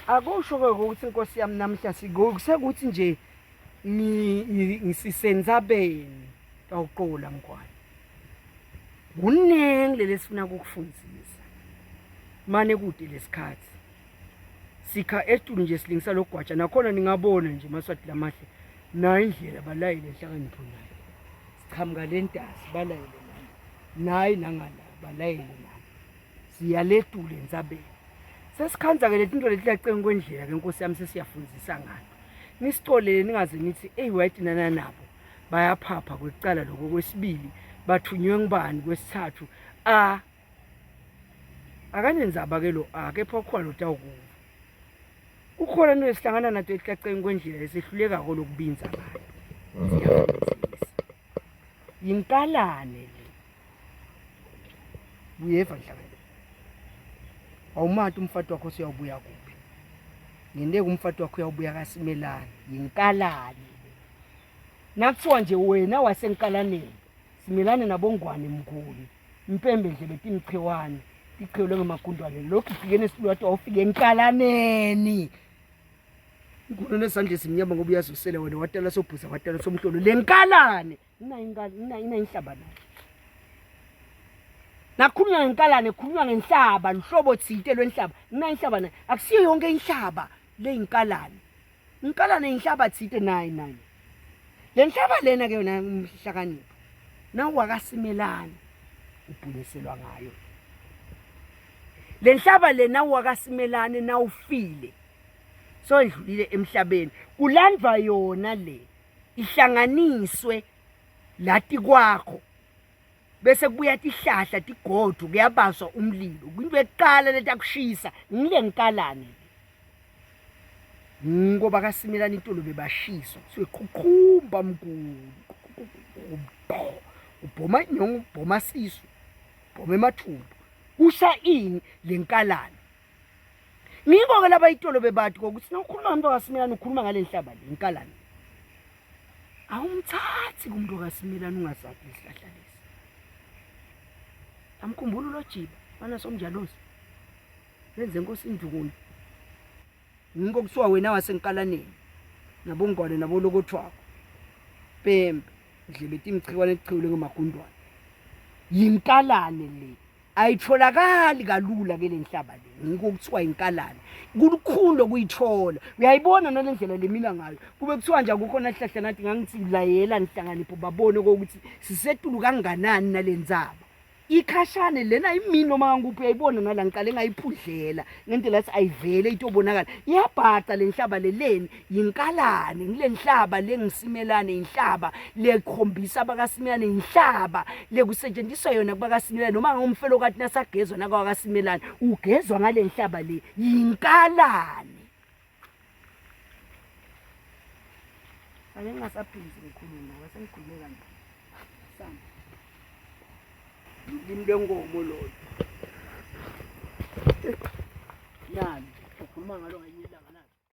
Akusho-ke ukuthi inkosi yami namhla sekuthi nje ngisisendzabeni tawuqola mngwane. Kuningi leli esifuna ukukufundisa. Mane kude lesikhathi. Sikha etulu nje silingisa logwaja nakhona ningabona nje maswati lamahle nayo indlela balayele inhlakanipho nayo. Siqhamuka le ntasi balayele nani. Nayi nangala balayele nani. Siyaletula entsabeni. Sesikhanza-ke leti nto leti lacenge kwendlela ke nkosi yami sesiyafundisa ngato. Nisicolele ningaze nithi eyi white nana nabo bayaphapha kwekucala lokho kwesibili bathunywe ngubani kwesithathu a akanenzaba ke lo a kepha ukhona lotawukuva kukhona into esihlangana nato ekucaceni kwendlela esehlulekako lokubinza ngayo siyafundisa yinkalane le uyeva nhlangano awumati umfati wakho suyawubuya kuphi ngenteka umfati wakho uyawubuya kasimelane yinkalane nakuthiwa nje wena wasenkalaneni simelane nabongwane mnguni impembe ndlebe timchiwane tichewele ngemagundwane lokhu ifike nesilwati wawufike enkalaneni ngulu nesandla esimnyama ngoba uyazusela wena watala sobhuza watala somhlolo le nkalane inayinhlaba nayo nakhulunywa ngenkalane khulunywa ngenhlaba luhlobo thite lwenhlaba inayinhlaba nayo akusiyo yonke inhlaba leyinkalane inkalane inhlaba thite nayi nayi le nhlaba lena ke yona umhlakanipho nawakasimelane ubhunyiselwa ngayo le nhlaba le nawakasimelane nawufile sondlulile emhlabeni kulandwa yona le ihlanganiswe lati kwakho bese kubuya tihlahla tigodu kuyabaswa umlilo into ekuqala letakushisa ngile ngikalane ngoba kasimelana intolo bebashiswa kuthiwe qhuqhumba mkhulu ubhoma inyongo ubhoma sisu ubhoma emathumbu kusha ini lenkalane Ngiko-ke laba itolo bebati kokuthi nawukhuluma ngomntu wakasimelane ukhuluma ngale nhlaba le inkalane. Awumthathi kumuntu wakasimelane ungasathi lesihlahla lesi. Amkhumbula uLojiba fana somnjalosi. Benze inkosi indukuni. Ngiko kuthiwa wena wasenkalaneni nabongwane nabolokothwako. Pembe ndlebe timchiwane etichiwile ngemagundwane. Yinkalane le. Ayitholakali kalula ke lenhlaba le ngiko kuthiwa inkalane kulukhuni lokuyithola uyayibona nalendlela lemila ngayo kube kuthiwa nje akukho nahlahla nathi ngangithi layela nhlanganipho babone kokuthi sisetulu kanganani nalendzaba ikhashane lena imini noma kanguphi uyayibona nala ngiqale ngayiphudlela ngendlela yathi ayivele itobonakala iyabhaca le nhlaba leleni yinkalane ngile nhlaba lengisimelane inhlaba lekhombisa abakasimelane inhlaba lekusetshenziswa yona kubakasimelane noma ngumfelokati nasagezwa nakwakasimelane ugezwa ngale nhlaba le yinkalane Ake ngingasaphindzi ngikhuluma ngoba sengikhulume kanje. Samba. Limi lwenkomo lolo. Nani ukhuluma ngalo ngenye ilanga.